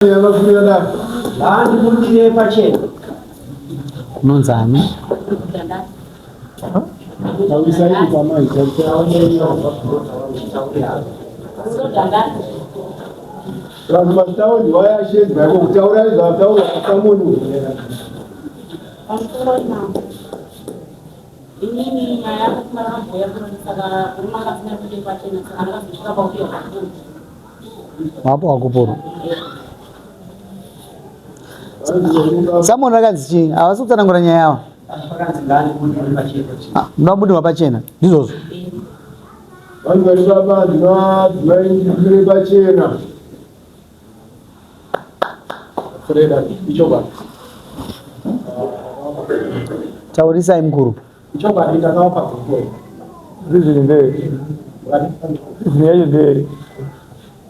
Ngaandibudire pachena. Unonzi ani? Vanhu mataundi vayashedzwa iko kutaura zvataurwa pasamoni. Pamusoro imambo. Inini nyaya yangu kumara mbuya kuno saka murume anga asina kude pachena saka ndakazosvika pakupiwa pakuru. Wapo wakuporo. Samoni rakanzi chii? Havasi kutsanangura nyaya yavo. Ah, munobudirwa pachena ndizvozvo. Vanhu vari baba ndimadzimai ndibudire pachena. Freda, ichokwadi. Taurisai mukuru. Ichokwadi ndakavapa gokoro. Reason ndei? Reason yacho ndei?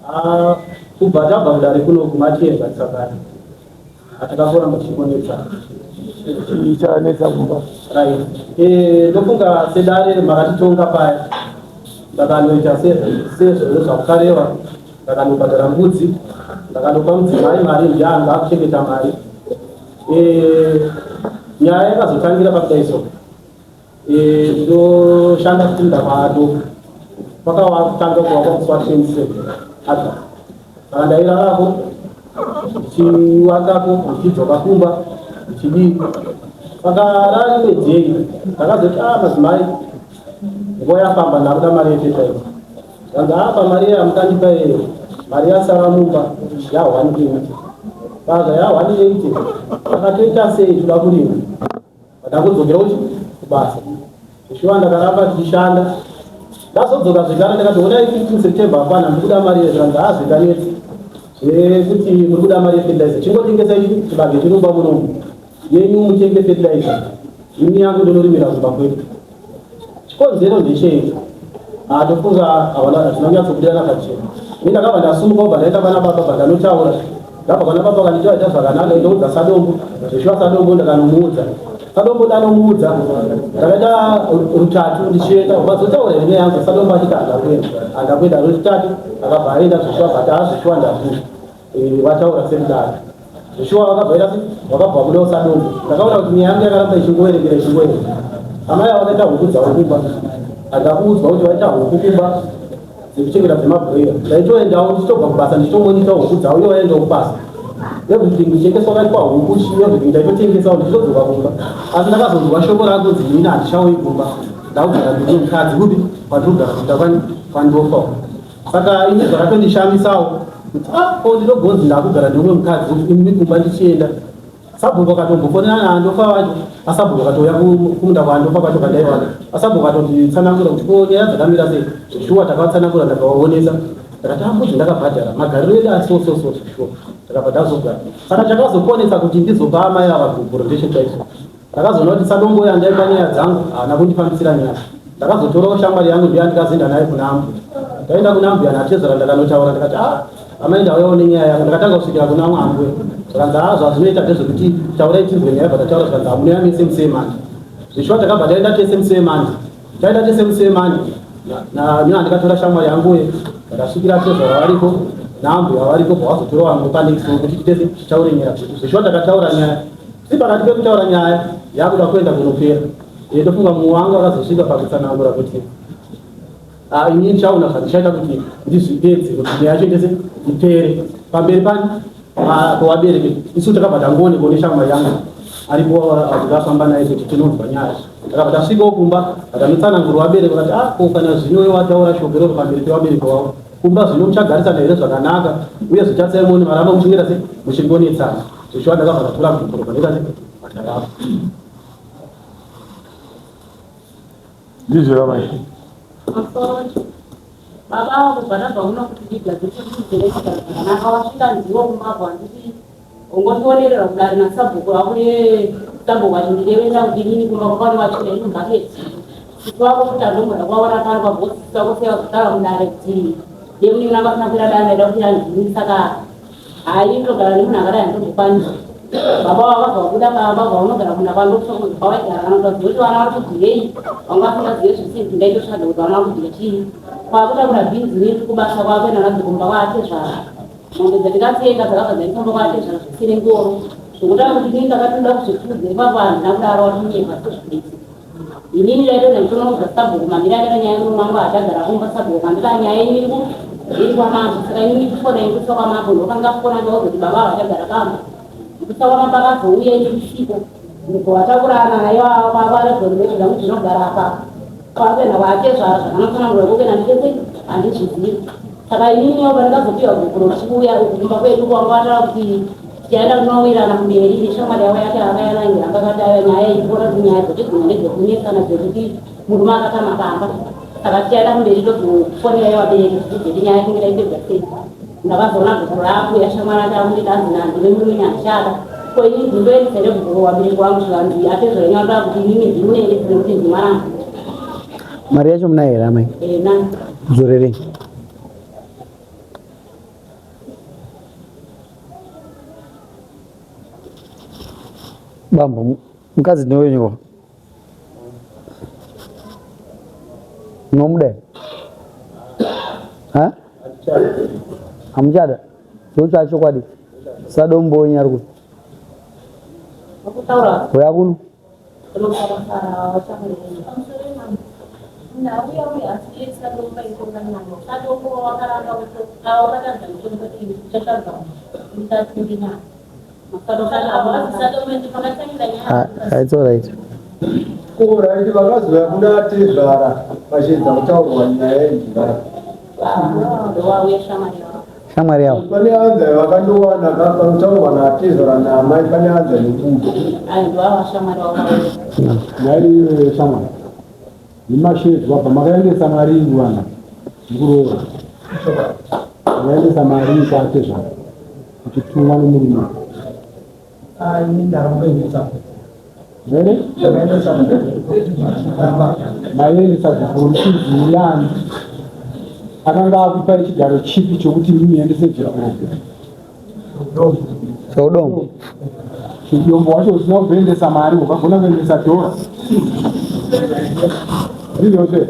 Ah, kubva tabva kudare kuno kumatiedza tisakana. Hatakakoramba tichikonetsa. Chichanetsa kumba. Right. Eh, ndofunga sedare makatitonga paya. Ndakanoita sezvo zvamukareva. Ndakanobhadhara mbudzi. Ndakanopa mudzimai mari ndiye anga akuchengeta mari. Eh, nyaya yakazotangira pakudai so. Eh, ndoshanda kutunda kwado. Kwakawatanga kuvakwa musi wa 27 August. Saka ndairarako ndichiwakako ndichidzoka kumba ndichidii. Saka rarimwe day ndakazoti ah madzimai nguva yafamba ndakuda mari yefetiraiza. Zvanzi apa mari yamukandipa iyo mari yasara mumba ya 180. Saka ya 180 akatoita sei toda kurima. Ndakudzokera kuchi kubasa. Shuwa ndakaramba ndichishanda. Ndazodzoka zvekare ndakati honai 15 September apana ndikuda mari yezvanzi hazvikanetsi. Zvekuti muri kuda mari yefertilizer. Chingotengesa ichi chibage chirumba munomu. Yenyu mutenge fertilizer. Ini yangu ndinorimira kumba kwedu. Chikonzero ndechei? Ah, tofunga havana hatina kunyatsobudirana pachena. Ini ndakabva ndasumuka kubva ndaenda pana baba bva ndanotaura. Ndabva pana baba vakanditi vaita zvakanaka ndoudza Sadombo. Zveshuwa Sadombo ndakanomuudza. Sadombo ndanomuudza. Ndakaita rutatu ndichienda vazotaura here neyangu Sadombo achiti handakuenda. Handakuenda rwechitatu akabva aenda zveshuwa but azveshuwa ndakuda. Eh, vataura sekudaro. Zveshuwa vakabva ita sei? Vakabva vabudawo Sadombo. Ndakaona kuti nyaya yangu yakaramba ichingoverengera ichingoverengera. Amai ava vakaita huku dzavo kumba. Handakuudzwa kuti vaita huku kumba dzekuchengeta dzemabroiler. Ndaitoendawo ndichitobva kubasa ndichitomonita huku dzavo ivo vaendawo kubasa. Everything kuchengeswa kwaitwa huku chii everything ndaitotengesawo ndichitodzoka kumba. Asi ndakazonzwa shoko rakunzi inini handichauyi kumba. Ndakugara ndine mukadzi kupi kwandinogara kuita kwani kwandofa. Saka ini zvakatondishamisawo kuti ah ko ndinogonzi ndakugara neumwe mukadzi ini kumba ndichienda. Sabhuku akatombofonera naandofa wacho asabhuku akatouya kumunda kwaandofa kwacho kwandaiwana asabhuku akatonditsanangura kuti ko nyaya dzakamira sei zveshuwa takavatsanangura ndakavaonesa ndakati ambudzi ndakabhadhara magariro edu aso so so zveshuwa ndakabva ndazogara saka chakazokonesa kuti ndizopa amai ava gupuro ndechechaiso Ndakazoona kuti Sadombo uya andaipa nyaya dzangu haana kundifambisira nyaya. Ndakazotorawo shamwari yangu ndiya ndikazoenda naye kuna ambuya. Ndaenda kuna ambuya natezvara ndakanotaura ndikati ah amai ndauyawo nenyaya yangu ndakatanga kusvikira kuna amwe ambuya. Zvikanzi ah zvazvinoita ndezvekuti taurai tinzwe nyaya bva tataura zvikanzi hamunoya mese musemandi. Zvishuwa takabva taenda tese musemandi. Taenda tese musemandi na ndikatora shamwari yangu uye ndakasvikira tezvara variko naambuya variko bva vazotora vamwe panext kuti tese titaure nyaya dzedu. Zvishuwa takataura nyaya Si pakati pekutaura nyaya yakuda kuenda kunopera. Eh, ndofunga mumwe wangu akazosvika pakutsanangura kuti ah, ini ndichaona zvandichaita kuti ndizvipedze kuti nyaya yacho itese ipere pamberi pani ah, pewabereki isu takabva tangoonekwa neshamwari yangu aripo tikafamba naye kuti tinonzwa nyaya takabva tasvikawo kumba vakanotsanangura vabereki vakati ah ko kana zvino iwe wataura shoko iroro pamberi pevabereki wavo kumba zvino muchagarisana here zvakanaka uye zvichatsai maramba muchingoita se muchingonetsana Zveshuwa ndakabva ndatora gupuro pandoita se patarapa. Ndizvo ramai. Baba avo kubva ndabva kuno kuti ndigadzise kuti zvakanaka wasvika ndiwo kumabvo handiti ungondionerera kudare nasabhuku vako nesabhuku achindirevesa kuti inini kumba kwakwane watsvina ino bhaketi sisi wako kuti andomboda kuvaona pano pabhosi sisi wako sei vazotaura mudare kuti demunina vasina kuira dare ndaida kuti andini saka Hayi ndogara nemunhu akadai handizokwanisa. Baba vavo vabva vabuda pamba vaunogara kuna kwandopawaigara kana kuti vazive kuti vana vari kudyei vanga vasingazive zvese ndingaitotsvaga kuti vana vari kudya chii. Kwakutakura bhinzi niri kubasa kwakuenda nadzo kumba kwaatezvara. Mombe dzandikatenga dzakabva dzaifamba kwatezvara zvisiri ngoro zvokutaura kuti inini ndakatoda kuzvipfuudza ipapo handina kudaro watonyepa sezvibetsi inini ndaitoenda nditonoudza sabhuku mamiri akaita nyaya yemurume wangu achagara kumba sabhuku kandida nyaya yenyu iri iri kwamambo saka inini kufona ikusa kwamambo ndokanga fona ndaudza kuti baba vachagara pamba ikusa kwamambo akazouya ini ndisipo ndikowataurana naye vavarezvonzvo zvangu zvinogara apa Kwapena kwatezvara zvakanotsanangura kokena nditese handizvizivi saka ininiwo pandakazopiwa gupuro tichiuya uku kumba kwedu kwanga vataura kuti tichaenda kunowirana kumberi neshamwari yavo yake akayanaingira akati aiwa nyaya iyi kuona kuti nyaya dzotiguma ndedzekunetsana dzekuti murume akatama pamba saka tichaenda kumberi tozofonera yevabereki tichizoti nyaya tinge taipedza sei ndakazoona gupuro rakuya shamwari ake akuti danzi nanzi nemurume nyandichada ko inini ndindoendesa here gupuro vabereki vangu zvikanzi atezvara nyaya kuti inini ndimuendese nekuti ndimwanangu Mari yacho munayo here amai? Ena. Dzorerei. Bambo, mukadzi ndewenyuwa. Munomuda here? Ha? Hamuchada? Ndotsva chokwadi. Sadombo wenyu ari kupi? Uya kuno. Ah, it's all right. Alright, vakazouya kuna tezvara vachiedza kutaurwa nyaya iyi. Shamwari yavo. Pane anza vakandowana panotaurwa natezvara naamai pane anza yekuti. Nhai shamwari, nemashedzi wabva makaendesa mari iyi vana mukuroora. Makaendesa mari iyi kwatezvara uchitumwa nemurume. Here? Maiendesa gupuro muchinzi yani akanga akupai chigaro chipi chokuti muendese gupuro? Cheudombo. Udombo wacho usina kuendesa mari ukagona kuendesa dhora. Ndizvo zve.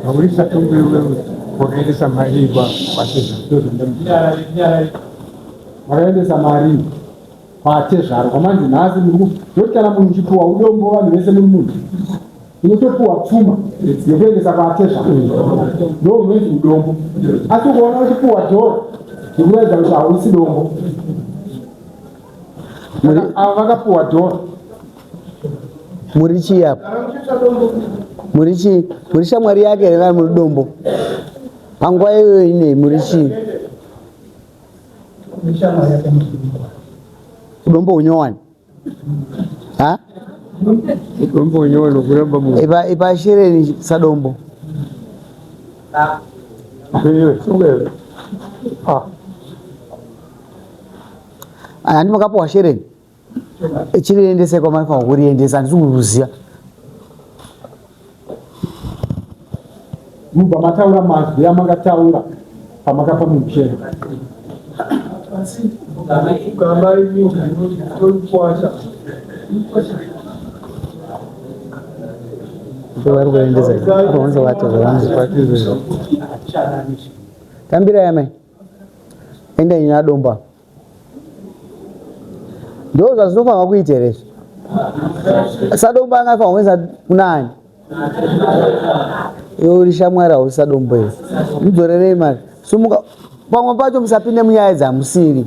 Haurisa tombo iwewe wakaendesa mari kwatezvara. Wakaendesa mari kwatezvara kwamanzi nhasi muri ndokuti kana munhu uchipuwa udombo vanhu vese muri munhu unotopuwa pfuma yekuendesa kwaatezvara ndo unonzi udombo asi ukaona uchipuwa dhora zvikuratidza kuti hausi dombo ava vakapuwa dhora muri chii apa muri chii muri shamwari yake here kana muri dombo panguva iyoyo inei muri chii udombo hunyowani ha Udombo unyowani nokuramba munhu. Ipa ipa shereni sadombo. Iwe, sunga iwe. Ah. Handi makapuwa shereni. Chiriendese kwamaifanira kuriendesa handisi kuruziva. Mubva mataura mazwi amakataura pamakapa munhu share. Gamba imi tokwasha. Vari kuendesa kuonza vato zvavanzi. Tambirai amai. Endai nyadomba. Ndo zvazvinofanirwa kuita here izvi? Sadombo angafanirwa kuendesa kunani? Iwe uri shamwari hausi sadombo here? Mudzorerei mari. Sumuka pamwe pacho musapinde munyaya dzamusiri.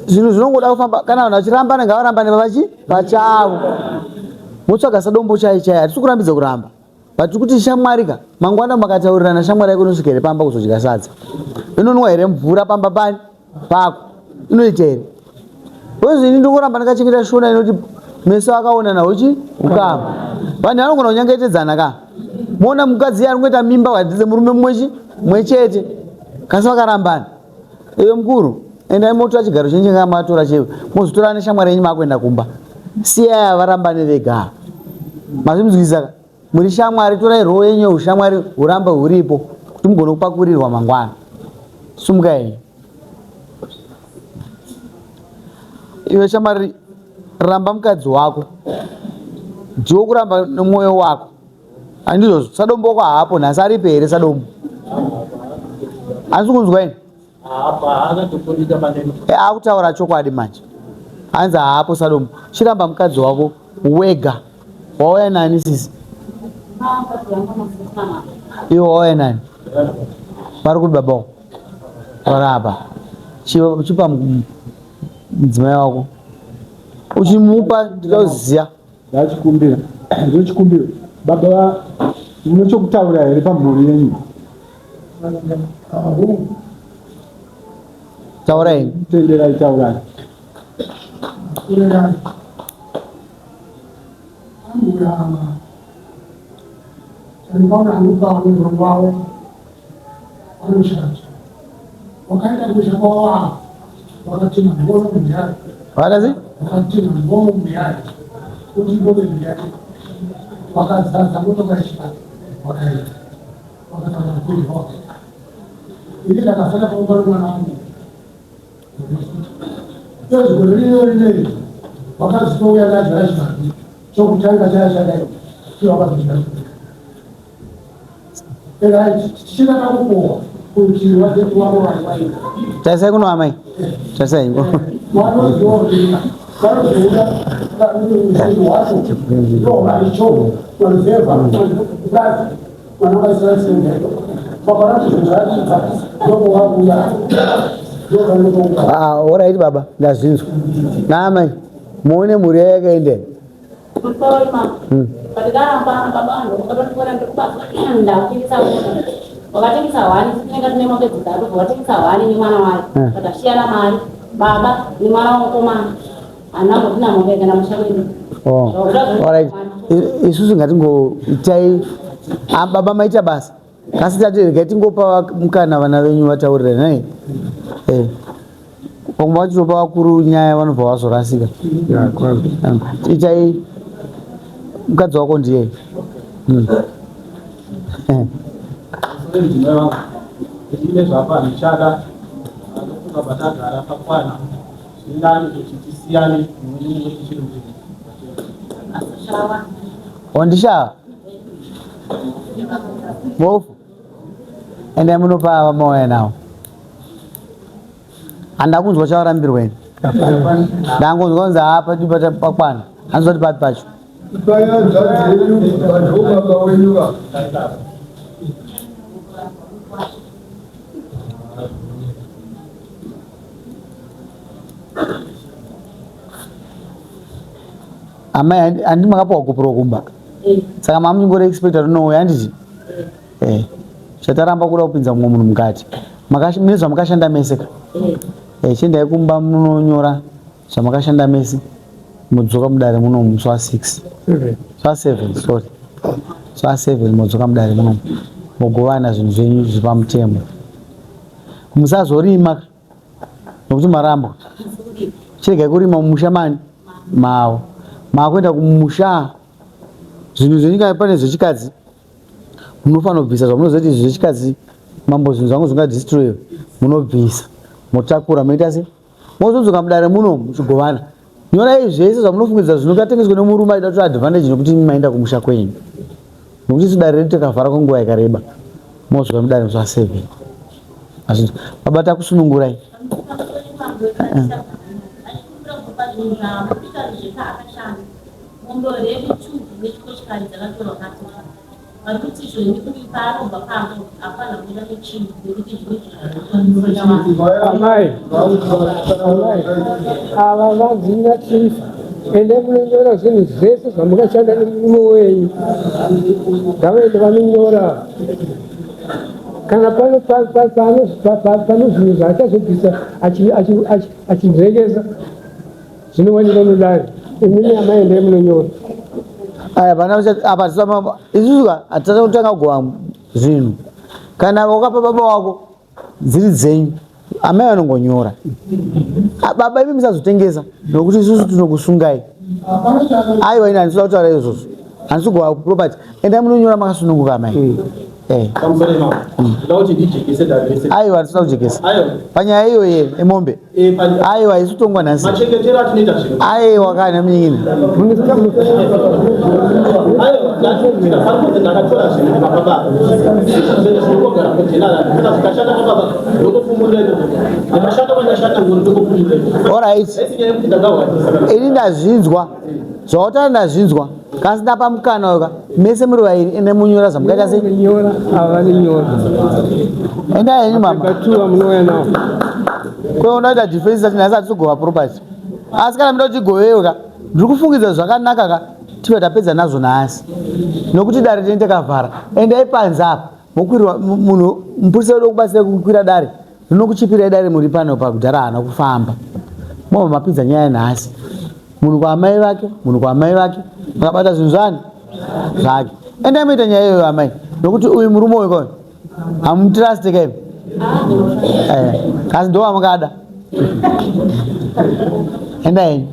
Zvinhu zvinongoda kufamba kana vanhu vachirambana ngavarambane vachi pachavo. Motsvaga sadombo chai chai hatisi kurambidza kuramba. But kuti shamwari ka mangwana makataurirana shamwari yako inosvika here pamba kuzodya sadza? Inonwa here mvura pamba pani pako? Inoita here? Because ini ndongoramba ndakachengeta shona inoti meso akaonana huchi ukama. Vanhu vanogona kunyangetedzana ka. Moona mukadzi iye ari kungoita mimba wadze murume mumwe chi mumwe chete. Kasi vakarambana. Iwe mukuru endai motora chigaro chenyu chenga matora chewe mozotora neshamwari yenyu makuenda kumba. Siyai ava varambane vega. Mazvinzwisisa ka? Muri shamwari torai roo yenyu yeushamwari hurambe huripo kuti mugone kupakurirwa mangwana. Sumuka henyu. Iwe shamwari ramba mukadzi wako. Ndiwo kuramba nemwoyo wako. Handizvozvo, sadombo wako haapo nhasi aripo here sadombo? Handisi kunzwa ini. Eh, akutaura chokwadi manje. Hanzi haapo sadombo. Chiramba mukadzi wako wega. Wauya nani sisi? Iwe wauya nani? Vari kuti baba wako. Vari apa. Chipa mudzimai wako. Uchimupa ndinoziya. Ndachikumbira. Ndochikumbira. Baba munochokutaura here pamhuri yenyu? Taurai. Tenderai taurai. Vakadzi? Wakazadza motoka yechibage wakaenda wakataura mukuru wakaenda ini ndakasara paumba romwana wangu sezvo rino rinei wakazitouya ndadzara chibage chokutanga chaya chadai iye wakazodya Tarisai kuno amai. Tarisai. Ah, alright baba, ndazvinzwa. Naamai, muone mhuri yakaenda. Wakatengesa hwani tinenge tine mombe dzitatu watengesa hwani nemwana wake vakasiyana mari baba nemwana wamukomana hana kutina mombe kana musha kwedu. Oh. Alright. Isusu ngatingoitai ah, baba maita basa. Kasi tati regai tingopa mukana vana venyu vataurire nhai. Eh. Vamwe vachitopa vakuru nyaya vanobva vazorasika. Itai mukadzi wako ndiye. Ndine zvapa ndichada anofunga patagara pakwana zvinani kuti tisiyane mumwe tichiri Wandishava? Bofu. Endai munopa ava mauya nawo. Handina kunzwa chavarambirwa ini. Ndangonzwa kunzi haa pati pakwana. Hanzi kuti papi pacho. Ipai hanzvadzi yenyu vanhu baba wenyu va. Amai handi makapiwa gupuro kumba. Saka mamuchingori expecta rinouya handiti? Eh. Chataramba kuda kupinza mumwe munhu mukati. Mune zvamakashanda mese ka? Eh, chiendai kumba munonyora zvamakashanda mese modzoka mudare muno musi wa 6. Musi wa 7, sorry. Musi wa 7 modzoka mudare muno mogovana zvinhu zvenyu zviri pamutemo. Musazorima nokuti marambwa. Chiregai kurima mumusha mani mavo. Makuenda kumusha zvinhu zvenyu kana pane zvechikadzi munofanira kubvisa zvamunoziva kuti izvi zvechikadzi mambo zvinhu zvangu zvingadestroy munobvisa motakura moita se mozodzoka mudare muno muchigovana nyorai zvese zvamunofungidzira zvinokatengeswa nemurume achida kutora advantage nekuti imi maenda kumusha kwenyu nokuti isu dare redu takavhara kwenguva yakareba mozodzoka mudare musi wa 7 baba takusunungurai Mombe redu two nechikochikari dzakatorwa naTofa. Vari kuti izvoni kuti paanobva pamba hapana kuenda nechinhu nekuti zvino Amai, amai, ava vanzi naChief, ende munonyora zvinhu zvese zvamukashanda nemurume wenyu. Ngavaende vanonyora. Kana pano pano zvinhu zvaachazobvisa achinzvengesa zvinowanikwa mudare. Imimi amai endai munonyora. Aya vana apa isusu hatisati kutanga kugova zvinhu. Kana wakapa baba wako dziri dzenyu amai vanongonyora. Baba imi musazotengesa nokuti isusu tinokusungai. Aiwa ini handisi kutaura izvozvo. Handisi kugova property. Endai munonyora makasununguka amai. Eh. Pamusoro ipapo. Ndoda kuti ndijekese dare rese. Aiwa, tisina kujekesa. Aiwa. Panyaya iyo ye emombe. Eh, Aiwa, isu tongwa nhasi. Machengetero atinoita zvinhu. Aiwa kana munyina. Aiwa, ndati pari ndakatora zvinhu pababa. Zvinhu zvinongogara kujenara. Kana zvikashata pababa, ndokupfumurira ikoko. Ndikashata kwandashata ngoro ndokupfumurira ikoko. All right. Haisi nyaya yekuti ndakahwandisa. Ini ndazvinzwa. Zvautana ndazvinzwa. Kasi ndapa mukana uyu ka. Mese muri vairi ende munyora zvamukaita sei? Nyora ava nenyora. Endai henyu mama. Katuwa munouya nawo. Kwe unoita defense ati nhasi hatisogova property. Asi kana muda kuti igovewe ka, ndiri kufungidza zvakanaka ka, tive tapedza nazvo nhasi. Nokuti dare tinenge takavhara. Endai panze apa. Mokwirwa munhu mupurisa wedu okubatsira kukwira dare. Rinokuchipirai dare muri pano pakudhara haana kufamba. Mobva mapedza nyaya nhasi. Munhu kwaamai vake, munhu kwaamai vake, makabata zvinhu zvani zvake. Endai moita nyaya iyoyo amai, nokuti uyu murume uyu koyo hamutrust ka imi. Eh, kasi ndowamukada. Endai henyu.